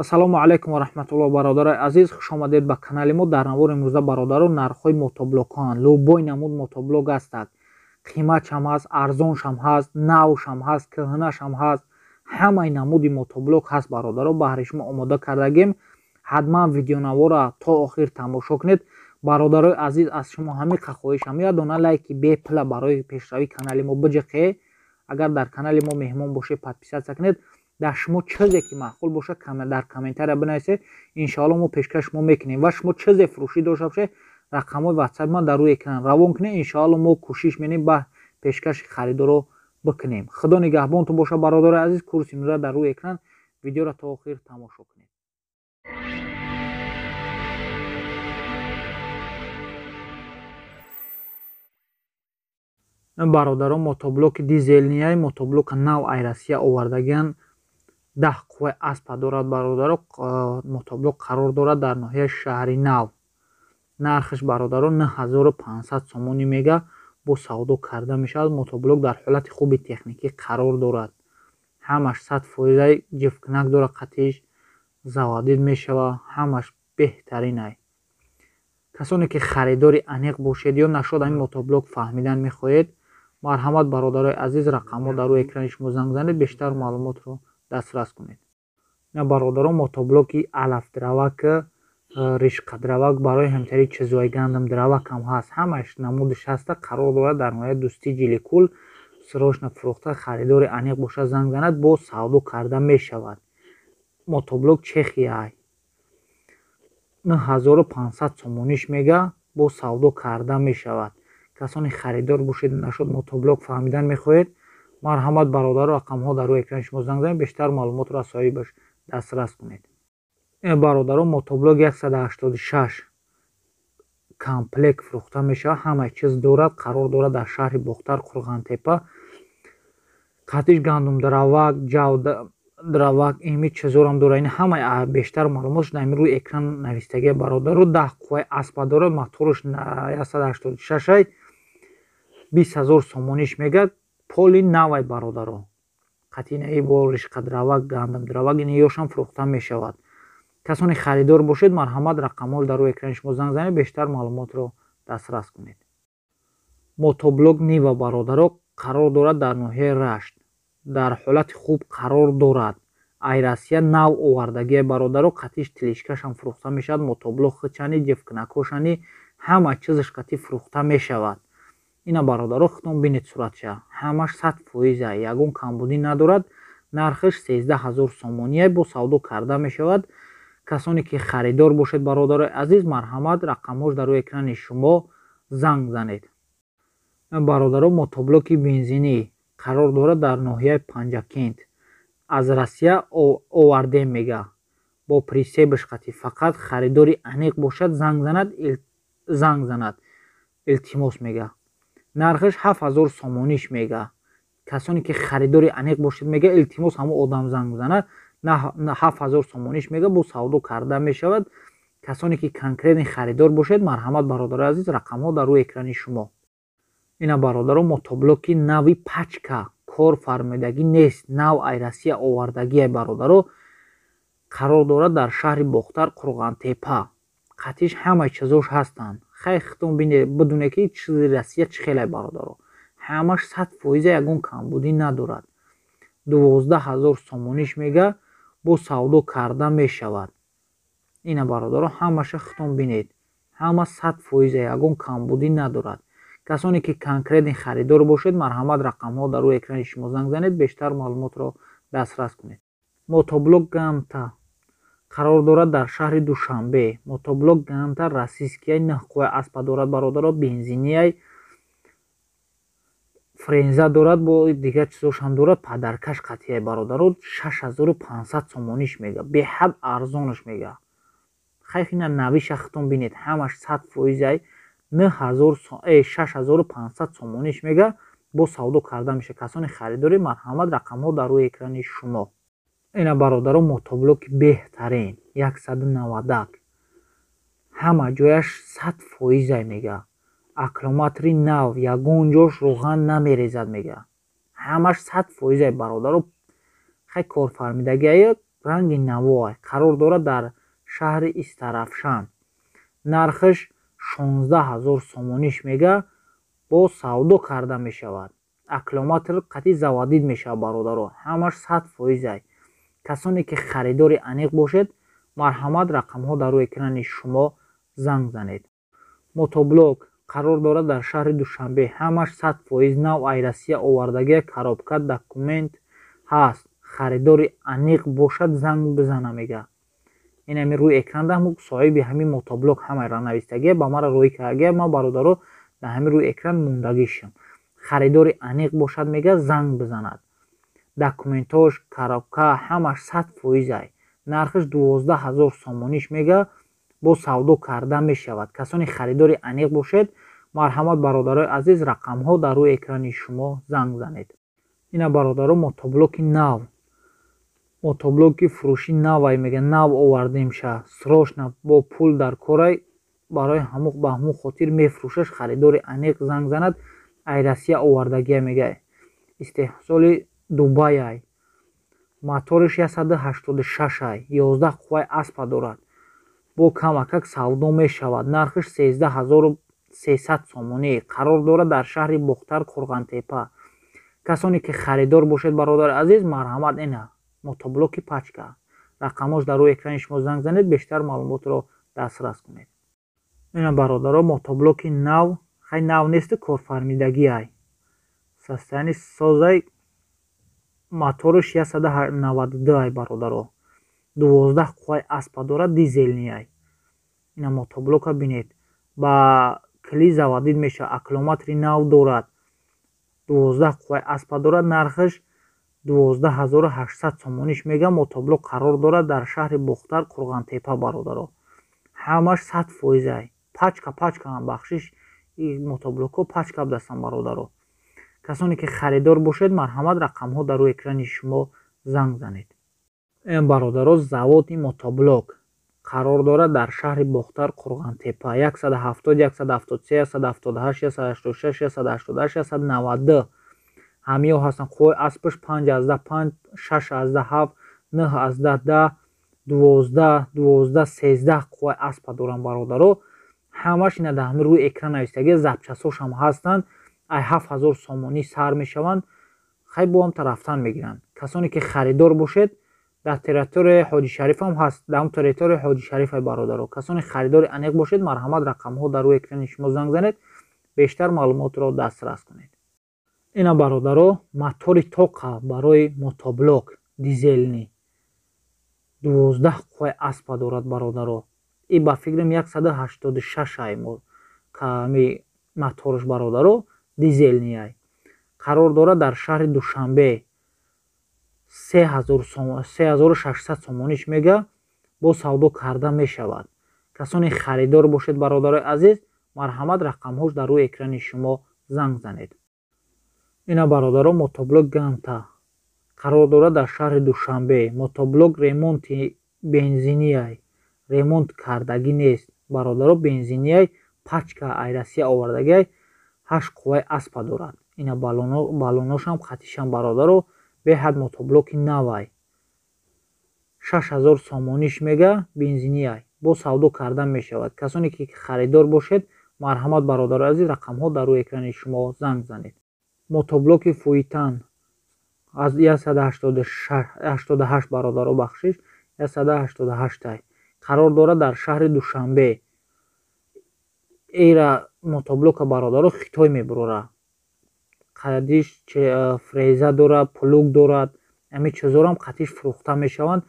Ассалому алайкум ва раҳматуллоҳ, бародарои азиз, хуш омадед ба канали мо. Дар навори имрӯза, бародаро, нархҳои мотоблокҳоанд. Любой намуд мотоблок ҳастад, қиматшам ҳаст, арзоншам ҳаст, навшам ҳаст, кӯҳнашам ҳаст, ҳамаи намуди мотоблок ҳаст, бародаро, баҳри шумо омода кардагем. Ҳатман видеонавора то охир тамошо кунед. Бародарои азиз, аз шумо ҳамиқа хоҳишам, як дона лайки бепула барои пешравии канали мо биҷиқе. Агар дар канали мо меҳмон бошед, подписаться кунед. Дар шумо чизе ки маъқул бошад, дар комментария бинависед, иншоалло мо пешкаш шумо мекунем. Ва шумо чизе фурӯшӣ дошта бошед, рақамҳои ватсапи ман дар рӯи экран равон кунед, иншоалло мо кӯшиш менем ба пешкаши харидоро бикунем. Худо нигаҳбонтон бошад, бародарои азиз. Курси имрӯза дар рӯи экран, видеоро то охир тамошо кунед. Бародарон, мотоблоки дизельный, мотоблока нав ай Россия овардагиан, 10 қувваи аспа дорад, бародаро. Мотоблок қарор дорад дар ноҳияи Шаҳри Нав. Нархаш, бародаро, 9500 сомонӣ мега, бо савдо карда мешавад. Мотоблок дар ҳолати хуби техникӣ қарор дорад, ҳамаш 100%, ҷифкунак дорад, қатиш заводить мешавад, ҳамаш беҳтаринай. Касоне ки харидори аниқ бошед ё нашуд ҳамин мотоблок фаҳмидан мехоҳед, марҳамат, бародарои азиз, рақамҳо дар рӯи экрани шумо, занг занед, бештар маълумотро дастрас кунед. На, бародарон, мотоблоки алафдравак, ришқадравак, барои ҳамтари чизои гандумдравак ҳам ҳаст, ҳамаш намудиш ҳаста. Қарор дорад дар ноҳияи Дӯстӣ, Ҷиликул. Срочно фурӯхта, харидори аниқ бошад, занг занад, бо савдо карда мешавад. Мотоблок Чехияй, 9500 сомониш мега, бо савдо карда мешавад. Касоне харидор бошед, нашуд мотоблок фаҳмидан мехоҳед, марҳамат, бародаро, рақамҳо дар рӯи экрани шумо, занг занед, бештар маълумотро аз соҳибаш дастрас кунед. Бародаро, мотоблок 186 комплект фурӯхта мешавад, ҳамаи чиз дорад. Қарор дорад дар шаҳри Бохтар, Қурғантепа. Қатиш гандумдравак, ҷавдравак, ими чизорам дорад. Ин ҳамаи бештар маълумотш дар рӯи экран навистагия, бародаро. 10 қувваи аспа дорад, моторш 186, 20 000 сомониш мегӯяд, поли навай, бародаро. Қатинаи бо ришқадравак, гандумдравак, ин ёшам фурӯхта мешавад. Касоне харидор бошед, марҳамат, рақамҳоро дар рӯи экрани шумо, занг занед, бештар маълумотро дастрас кунед. Мотоблок Нива, бародаро, қарор дорад дар ноҳияи Рашт, дар ҳолати хуб қарор дорад, ай Россия нав овардагия, бародаро. Қатиш тележкашам фурӯхта мешавад. Мотоблок хичани, ҷифкунакҳошани, ҳама чизаш қатӣ фурӯхта мешавад. Ина, бародаро, худтон бинед суратша, ҳамаш 100%, ягон камбудӣ надорад. Нархаш 13 000 сомония, бо савдо карда мешавад. Касоне ки харидор бошед, бародарои азиз, марҳамат, рақамҳош дар рӯи экрани шумо, занг занед. Бародаро, мотоблоки бензинӣ қарор дорад дар ноҳияи Панҷакент, аз Россия овардем мега, бо прицепаш қатӣ. Фақат харидори аниқ бошад, занг занад, занг занад, илтимос мега. Нархаш 7000 сомониш мега. Касоне ки харидори аниқ бошед, мега, илтимос, ҳамон одам занг занад. 7000 сомониш мега, бо савдо карда мешавад. Касоне ки конкретный харидор бошед, марҳамат, бародарои азиз, рақамҳо дар рӯи экрани шумо. Ина, бародаро, мотоблоки нави пачка, кор фармудагӣ нест, нав ай Россия овардагия, бародаро. Қарор дорад дар шаҳри Бохтар, Қурғантепа. Қатиш ҳамаи чизош ҳастанд. Хай, худтон бидуне ки чизи Россия чӣ хелай, бародаро, ҳамаш 100%, ягон камбудӣ надорад. 12 000 сомониш мега, бо савдо карда мешавад. Ина, бародаро, ҳамаша худтон бинед, ҳама 100%, ягон камбудӣ надорад. Касоне ки конкретный харидор бошед, марҳамат, рақамҳо дар рӯи экрани шумо, занг занед, бештар маълумотро дастрас кунед. Мотоблок Ганта қарор дорад дар шаҳри Душанбе. Мотоблок Ганта российскияй, 9 қувваи аспа дорад, бародаро, бензинияй, фреза дорад, бо дигар чизошам дорад, подаркаш қатияй, бародаро. 6500 сомониш мега, беҳад арзонаш мега. Хайф, ина навиша худтон бинед, ҳамаш 100%, 6500 сомониш мега, бо савдо карда мешавад. Касоне харидорӣ, марҳамат, рақамҳо дар рӯи экрани шумо. Ина, бародаро, мотоблоки беҳтарин 190, ҳама ҷояш 100% мега, аккумулятори нав, ягон ҷош роған намерезад мега, ҳамаш 100%, бародаро. Хай, корфармидагия. Ранги навоай. Қарор дорад дар шаҳри Истаравшан. Нархаш 16 000 сомониш мега, бо савдо карда мешавад. Аккумулятор қатъи заводить мешавад, бародаро, ҳамаш 100%-ай. Касоне ки харидори аниқ бошед, марҳамат, рақамҳо дар рӯи экрани шумо, занг занед. Мотоблок қарор дорад дар шаҳри Душанбе. Ҳамаш 100% нав, ай Россия овардагия, коробка, документ ҳаст. Харидори аниқ бошад, занг бизана мега. Ин ҳами рӯи экранда соҳиби ҳамин мотоблок ҳамаро навистагия, ба мара роҳӣ кардагия. Ман, бародаро, дар ҳамин рӯи экран мондагишам. Харидори аниқ бошад, мега, занг бизанад. Документош, коробка, ҳамаш 100%-ай. Нархаш 12 000 сомониш мега, бо савдо карда мешавад. Касоне харидори аниқ бошед, марҳамат, бародарои азиз, рақамҳо дар рӯи экрани шумо, занг занед. Ина, бародаро, мотоблоки нав, мотоблоки фурӯшӣ навай мега, нав овардемша, срочно бо пул дар корай, барои ҳамуқ ба ҳамун хотир мефурӯшаш. Харидори аниқ занг занад. Ай Россия овардагия мега, истеҳсоли Дубайай. Моториш 186-ай, 11 қувваи аспа дорад. Бо камакак савдо мешавад. Нархаш 13 300 сомонӣ. Қарор дорад дар шаҳри Бохтар, Қурғантепа. Касоне ки харидор бошед, бародари азиз, марҳамат, ина мотоблоки пачка, рақамҳош дар рӯи экрани шумо, занг занед, бештар маълумотро дастрас кунед. Ина, бародаро, мотоблоки нав, хай, нав несту, корфармидагиай, состояние созай. Мотораш 192-ай, бародаро, 12 қувваи аспа дорад, дизельный-ай. Ина мотоблока бинед, ба кили заводить мешавад, аккумулятори нав дорад, 12 қувваи аспа дорад. Нархаш 12 800 сомониш мега. Мотоблок қарор дорад дар шаҳри Бохтар, Қурғантепа. Бародаро, ҳамаш 100%-ай, пачка, пачкаам, бахшиш, мотоблокҳо пачка дастам. Бародаро, касоне ки харидор бошед, марҳамат, рақамҳо дар рӯи экрани шумо, занг занед. Бародаро, заводи мотоблок қарор дорад дар шаҳри Бохтар, Қурғантепа. 170, 173, 178, 186, 188, 192 ҳамиҳо ҳастанд. Қувваи аспаш 5,5, 6,7, 9,10, 12, 12, 13 қувваи аспа доранд, бародаро. Ҳамаш ина дар ҳамин рӯи экран навистагия. Запчастҳошам ҳастанд, ай 7000 сомонӣ сар мешаванд. Хай, бо ҳам тарафтан мегиранд. Касоне ки харидор бошед, дар территорияи Ҳоҷишарифам ҳаст, дар ҳам территорияи Ҳоҷишарифай. Бародаро, касоне харидори аниқ бошед, марҳамат, рақамҳо дар рӯи экрани шумо, занг занед, бештар маълумотро дастрас кунед. Ина, бародаро, мотори тоқа барои мотоблок дизельный, 12 қувваи аспа дорад, бародаро. И ба фикрам 186 ай ками моторш, бародаро, дизельный-ай. Қарор дорад дар шаҳри Душанбе. 3600 сомониш мега, бо савдо карда мешавад. Касоне харидор бошед, бародарои азиз, марҳамат, рақамҳош дар рӯи экрани шумо, занг занед. Ина, бародаро, мотоблок Ганта қарор дорад дар шаҳри Душанбе. Мотоблок ремонти бензинияй, ремонт кардагӣ нест, бародаро, бензинияй, пачка, ай Россия овардагиай, 8 қувваи аспа дорад. Ина баллоношам қатишам, бародаро, беҳад мотоблоки навай. 6000 сомониш мега, бензинияй, бо савдо карда мешавад. Касоне ки харидор бошед, марҳамат, бародарои азиз, рақамҳо дар рӯи экрани шумо, занг занед. Мотоблоки Фуитан аз 188, бародаро, бахшиш, 188-ай. Қарор дорад дар шаҳри Душанбе. Эра мотоблока, бародаро, Хитой мебурора. Қадиш фреза дорад, плуг дорад, ҳамин чизорам қатиш фурӯхта мешаванд.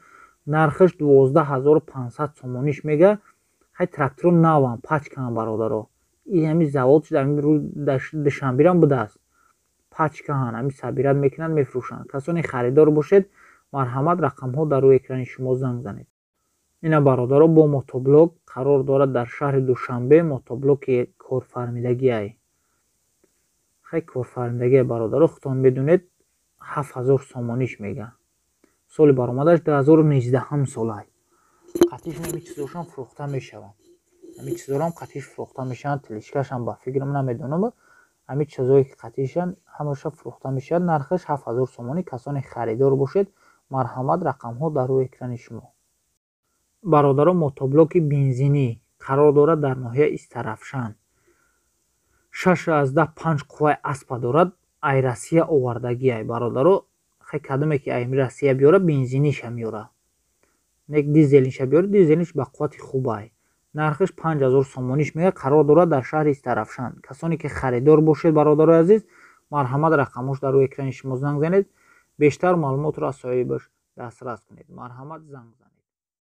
Нархаш 12 500 сомониш мега. Хай, тракторо навам, пачкаам, бародаро. И ҳамин завод Душанберам будааст, пачкаан, ҳамин собирать мекунанд, мефурӯшанд. Касоне харидор бошед, марҳамат, рақамҳо дар рӯи экрани шумо, занг занед. Ина, бародаро, бо мотоблок қарор дорад дар шаҳри Душанбе. Мотоблоки корфармидагиай, хай, корфармидагиай, бародаро, худтон медонед. 7000 сомониш мега. Соли баромадаш 2019-ҳам солай. Қатиш ҳамин чизошам фурӯхта мешаванд, ҳамин чизорам қатиш фурӯхта мешаванд. Тележкашам, ба фикрам, намедонам, ҳамин чизое ки қатишанд, ҳамаша фурӯхта мешавад. Нархаш 7000 сомонӣ. Касоне харидор бошед, Марҳамат, рақамҳо дар рӯи экрани шумо. Бародаро, мотоблоки бензинӣ қарор дорад дар ноҳияи Истаравшан. 6,5 қувваи аспа дорад. Ай Россия овардагиай, бародаро. Хай, кадоме ки ай Россия биёра, бензиниша меёра, нек дизелиша биёра, дизелиш ба қуввати хубай. Нархиш 5000 сомониш меояд. Қарор дорад дар шаҳри Истаравшан. Касоне ки харидор бошед, бародарои азиз, марҳамат, рақамҳош дар рӯи экрани шумо, занг занед, бештар маълумотро аз соҳибаш дастрас кунед. Марҳамат, занг занед.